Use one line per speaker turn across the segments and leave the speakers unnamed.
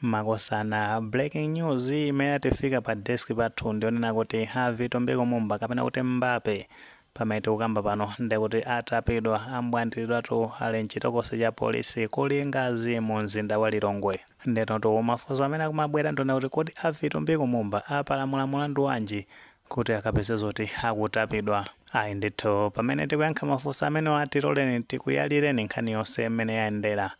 Makosana, breaking news imene yatifika pa desk pathu ndionena kuti a Vitumbiko Mumba, kapena kuti Mbape, pamene tikukamba pano ndekuti atapidwa, ambwandiridwatu, ali mchitokosi cha polisi kuli ngazi mu mzinda wa Lilongwe. Ndenotu mafunso amene akumabwera ndiona kuti kodi a Vitumbiko Mumba apalamula mulandu wanji kuti akapeze zoti akutapidwa? Ayi ndithu, pamene tikuyankha mafunso amene, atiloleni tikuyalireni nkhani yonse mmene yayendera.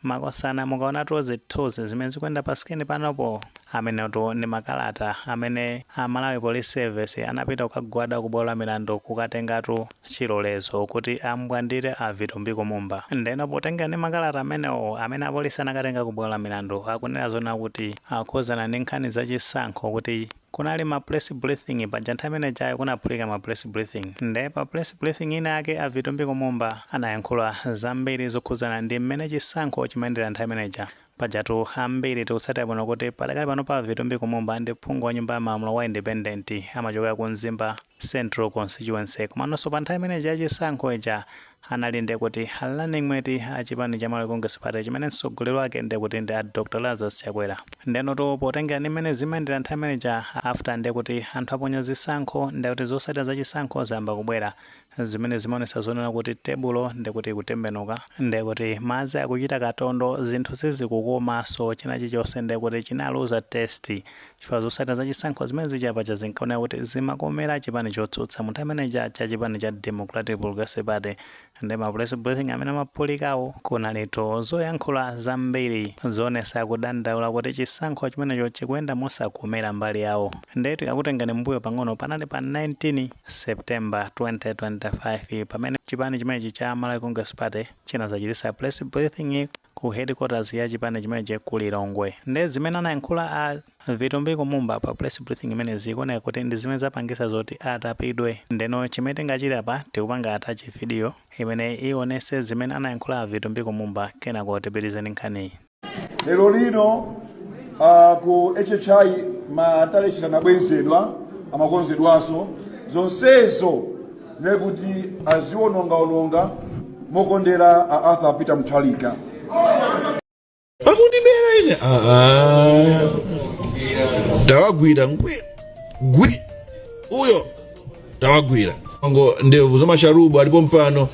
Makosana, mukaonatu zithunzi zimene zikuyenda pa screen panopo, amenetu ndi makalata amene a Malawi Police Service anapita kukagwada ku bwalo la milandu kukatengatu chilolezo kuti ambwandire a Vitumbiko Mumba. Ndeno potenga ndi makalata amenewo amene apolisi anakatenga ku bwalo la milandu, akunena zona kuti akhuzana ndi nkhani zachisankho, kuti kunali ma press briefing paja. Nthawi imene jayo kunaphulika ma press briefing, nde pa press briefing ina yake a Vitumbiko Mumba anayankhula zambiri zokhuzana ndi mmene chisankho chimayendera nthawi imeneja. Pajatu ambiri tikutsatira bwino kuti padakali pano pa Vitumbiko Mumba ndi phungu wa nyumba ya malamulo wa independent, amachokera ku Mzimba Central constituency. Komanso pa nthawi imeneja yachisankho ija anali nde kuti running mate a chipani cha Malawi Congress Party, chimene mtsogoleri wake nde kuti ndi a Dr Lazarus Chakwera. Ndenotu potengera ndi mmene zimayendera nthawi imeneja, after nde kuti anthu aponya zisankho, nde kuti zotsatira za chisankho zayamba kubwera, zimene zimaonesa zonena kuti tebulo ndekuti kutembenuka, ndekuti madzi akuchita katondo, zinthu sizikukomanso, china chilichonse ndekuti chinaluza taste, chifukwa zotsatira za chisankho zimene zichapacha zinkaoneka kuti zimakomera chipani chotsutsa mu nthawi imeneja cha chipani cha Democratic Progressive Party. Ndi ma press briefing amene amaphulikawo, kunalitu zoyankhula zambiri zoonesa kudandaula kuti chisankho chimenecho chikuyenda mosakomera mbali yawo. Ndiye tikakutengani mbuyo pang'ono, panali pa 19 September 2025 pamene chipani chimenechi cha Malawi Congress Party chinazachitisa press briefing ku headquarters ya chipani chimenechi ku Lilongwe. Ndi zimene anayankhula a Vitumbiko Mumba pa press briefing imene zikuoneka kuti ndi zimene zapangisa zoti atapidwe. Ndeno chimene tingachite apa, tikupanga attach video imene ionese zimene anayankhula a Vitumbiko Mumba, kenako tipitizeni nkhaniyi.
Lero lino ku HHI ma tally sheet anabwezedwa, amakonzedwanso. Zonsezo zimene kuti azionongaononga mokondera a Arthur Peter Mutharika.
Akundibera ine. Ah, tawagwira ngwi gwi uyo, tawagwira ngo ndevu za masharubu alipo mpano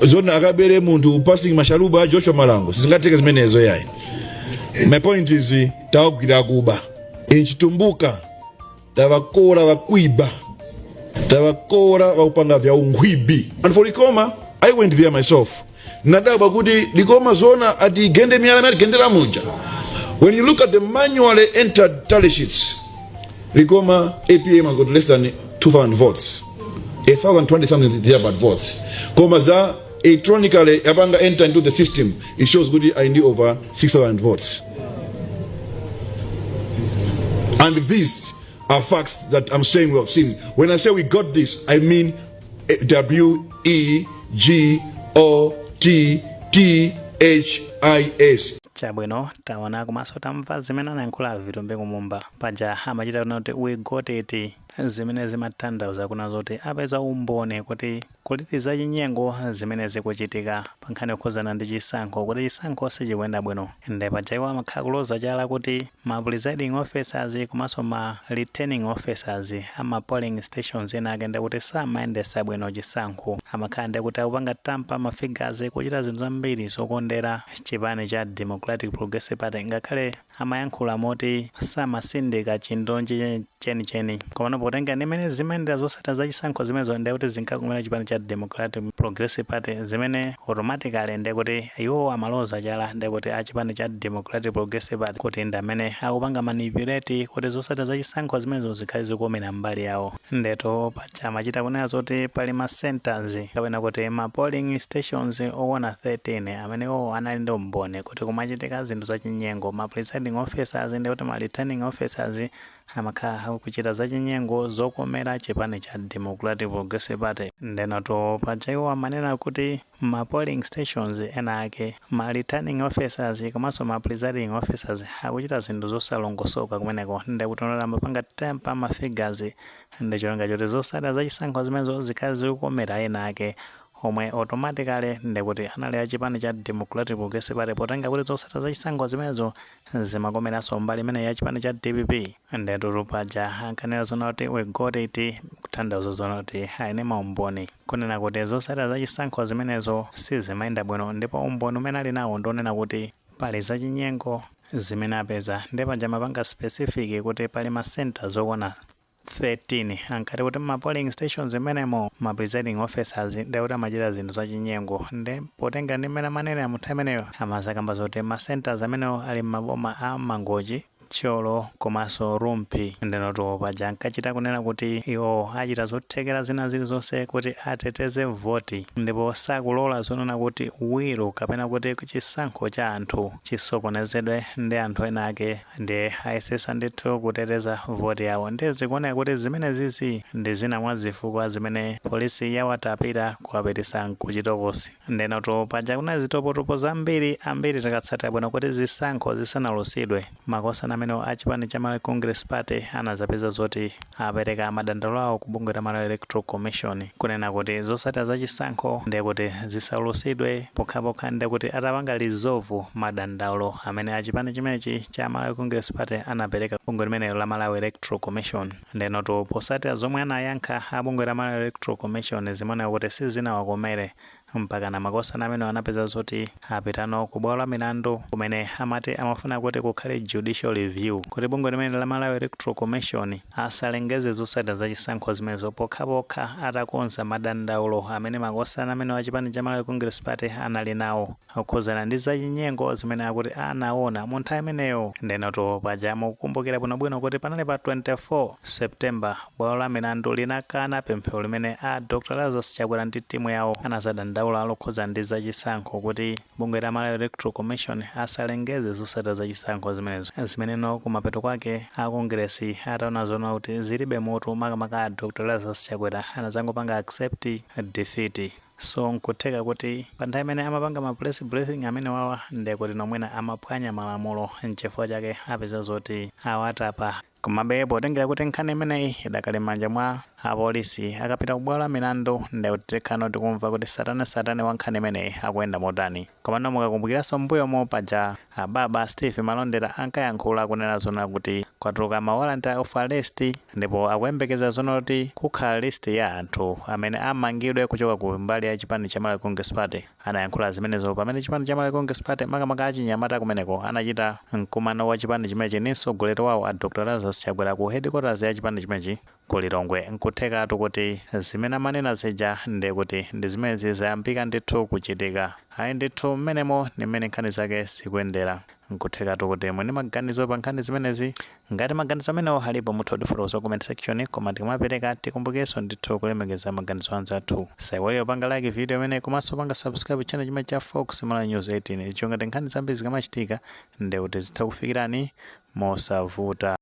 zona akabere munthu passing masharubu a Joshua Malango, sizingateke zimenezo yayi. My point is, tawagwira akuba inchitumbuka, tavakora vakwiba, tavakora vakupanga vya unkhwibi. And for Likoma, I went there myself, nadabwa kuti Likoma zona ati gende miyala imene gendera muja. When you look at the manually entered tally sheets, Likoma APM has got less than 2000 votes, 1020 something there about votes, koma za electronically yapanga enter into the system, it shows kuti ali ndi over 6000 votes. And these are facts that I'm saying we have seen. When I say we got this, I mean W E G O T T H I S.
Chabwino, taona komanso tamva zimene anayankhula Vitumbiko Mumba. Paja amachita kuna kuti "we got it", zimene zimatanthauza kuna zoti apeza umboni kuti kuliti zachinyengo zimene zikuchitika pa nkhani yokhuzana ndi chisankho, kuti chisankho sichikuyenda bwino. Nde paja iwo amakhala kuloza chala kuti ma presiding officers komanso ma returning officers ama polling stations ena ake ndekuti samayendesa bwino chisankho, amakhala ndekuti akupanga tamper ma figures, kuchita zinthu zambiri zokondera chipani cha Democratic Progressive Party, ngakhale amayankhula moti samasindika chindonji chenicheni. Komano potenga ndi mmene zimayendera zotsatira za chisankho zimenezo, ndekuti zinkakomera chipani cha Democratic Progressive Party, zimene automatically ndekuti iwo amaloza chala ndekuti a chipani cha Democratic Progressive Party kuti ndi amene akupanga manipulate kuti zotsatira za chisankho zimenezo zikhale zikomera mbali yawo. Ndeto paja amachita kunena zoti pali ma centers, kapena kuti ma polling stations, okwana 13 amene iwo anali ndi umboni kuti kumachitika zinthu zachinyengo, ma presiding officers ndikuti ma returning officers amakhala kuchita zachinyengo zokomera chipani cha Democratic Progressive Party. Ndenoto paja iwo amanena kuti ma polling stations ena ake ma returning officers komanso ma presiding officers akuchita zinthu zosalongosoka kumeneko, ndekuti amapanga tamper ma figures ndi cholinga choti zotsatira zachisankho zimenezo zikhale zikukomera ena ake. Omwe automatically ndekuti anali achipani cha Democratic Progressive Party, potenga kuti zotsatira zachisankho zimenezo zimakomeranso mbali imene ya chipani cha DPP. Ndetutu paja ankanena zona kuti "We got it", kutanthauza zona kuti aine maumboni kunena kuti zotsatira zachisankho zimenezo sizimayenda bwino, ndipo umboni umene ali nawo ndionena kuti pali zachinyengo zimene apeza. Ndi paja mapanga specific kuti pali ma center zokwana 13, ankati kuti ma polling stations imenemo ma presiding officers ndekuti amachita zinthu zachinyengo. Ndi potenga ndi mmene amanena munthu ameneyo, amazakamba zoti ma centers amenewo ali m'maboma a Mangochi, Thyolo komanso Rumphi. Ndenoto paja ankachita kunena kuti iwo achita zothekera zina zilizonse kuti ateteze voti, ndipo sakulola zonena kuti will kapena kuti chisankho cha anthu chisokonezedwe ndi anthu ena ake. Ndi ayesesa ndithu kuteteza voti yawo. Ndi zikuoneka kuti zimenezizi ndi zina mwa zifukwa zimene polisi yawatapira kuwapitisa kuchitokosi. Ndenoto paja kuna zitopotopo zambiri ambiri. Tikatsatira bwino kuti zisankho zisanalusidwe, makosana amene a chipani cha Malawi Congress Party anazapeza zoti apereka madandaulo awo ku bungwe la Malawi Electoral Commission kunena kuti zotsatira zachisankho ndiye kuti zisaulusidwe pokhapokha ndiye kuti atapanga resolve madandaulo amene achipani chimenechi cha Malawi Congress Party anapereka bungwe limenelo la Malawi Electoral Commission. Ndenoto potsatira zomwe anayankha a bungwe la Malawi Electoral Commission, zimaoneka kuti sizinawakomere, mpaka makosana amene anapeza zoti apitano ku bwalo la milandu kumene amati amafuna kuti kukhale judicial review, kuti bungwe limene la Malawi Electoral Commission asalengeze zotsatira zachisankho zimenezo pokhapokha atakonza madandaulo amene makosana amene wa chipani cha Malawi Congress Party anali nawo okhuzana ndi zachinyengo zimene akuti anaona mu nthawi imeneyo. Ndenoto paja mukukumbukira bwinobwino kuti panali pa 24 September bwalo la milandu linakana pemphero limene a Dr Lazarus Chakwera ndi timu yawo anazadandaula lokhuza ndi zachisankho, kuti bungwe la Malawi Electoral Commission asalengeze zotsatira zachisankho zimenezo, zimeneno kumapeto kwake a Kongresi ataona zona kuti zilibe mutu, makamaka a Dr Lazarus Chakwera anazangopanga accept defeat. So nkutheka kuti pa nthawi imene amapanga ma press briefing amene wawa, ndekuti nomwena amaphwanya malamulo, nchifukwa chake apeza zoti awatapa. Komabe potengera kuti nkhani imeneyi idakali m'manja mwa apolisi, akapita kubwalo la milandu ndekuti tikhano tikumva kuti satana satana wa nkhani imeneyi akuyenda motani. Komano mukakumbukiranso mbuyomo paja ababa Steve Malondera ankayankhula kunena zona kuti kwatuluka ma warrant of arrest, ndipo akuyembekeza zona kuti kukhala list ya anthu amene amangidwe kuchoka ku mbali ya chipani cha Malawi Congress Party. Anayankhula zimenezo pamene chipani cha Malawi Congress Party, makamaka achinyamata kumeneko, anachita mkumano wa chipani chimenechi ndi mtsogoleri wawo a Dr Lazarus Chakwera ku headquarters ya chipani chimenechi ku Lilongwe. Nkuthekatu kuti zimene amanena zija ndekuti ndi zimene zayambika ndithu kuchitika. Ayi ndithu, mmenemo ndi mmene nkhani zake zikuyendera. Nkuthekatu kuti mwini maganizo pa nkhani zimenezi, ngati maganizo amenewo alipo, mutha kutifotokoza comment section. Koma tikamapereka, tikumbukenso ndithu kulemekeza maganizo anzathu. Saiwale panga like video imene komanso panga subscribe channel chimene cha Fox Malawi News 18 icho, ngati nkhani zambiri zikamachitika ndekuti zitha kufikirani mosavuta.